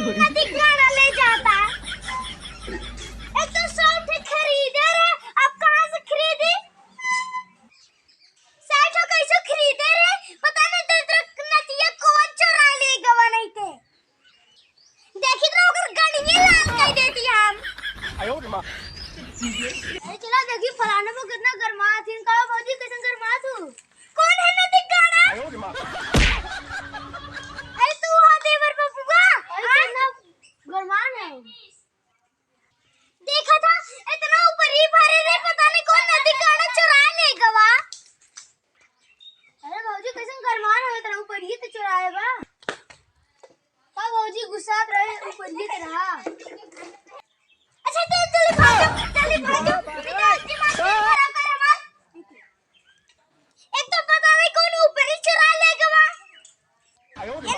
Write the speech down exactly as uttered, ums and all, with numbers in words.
नदी गाड़ा ले जाता। एक तो सौ ठे खरीदे रहे, अब कहाँ से खरीदी? सौ ठो कैसे खरीदे रहे? पता नहीं, तो इधर नदिया कौन चुरा ले गवा नहीं थे। देखी तो ओकर गनिये लाल कर देती हम। अरे चला देखी, फलाने में कितना गरमा थी। कहो भौजी, कैसन गरमा तू? कौन है नदी गाड़ा? अरे तू हो देवर बबुआ। अरे कितना गरमान है। देखा था, इतना ऊपर ही भरे रहे, पता नहीं कौन नदी गाड़ा चुरा ले गवा। अरे भौजी, कैसन गरमान है, इतना ऊपर ही तो चुराए बा। का भौजी गुस्सात रहे, ऊपर ही तो रहा। अच्छा, चल, चल, भागो, चल, भागो। बेटा, दिमाग नहीं खराब कर हमार। एक तो पता नहीं कौन ऊपर ही चुरा ले गवा। ये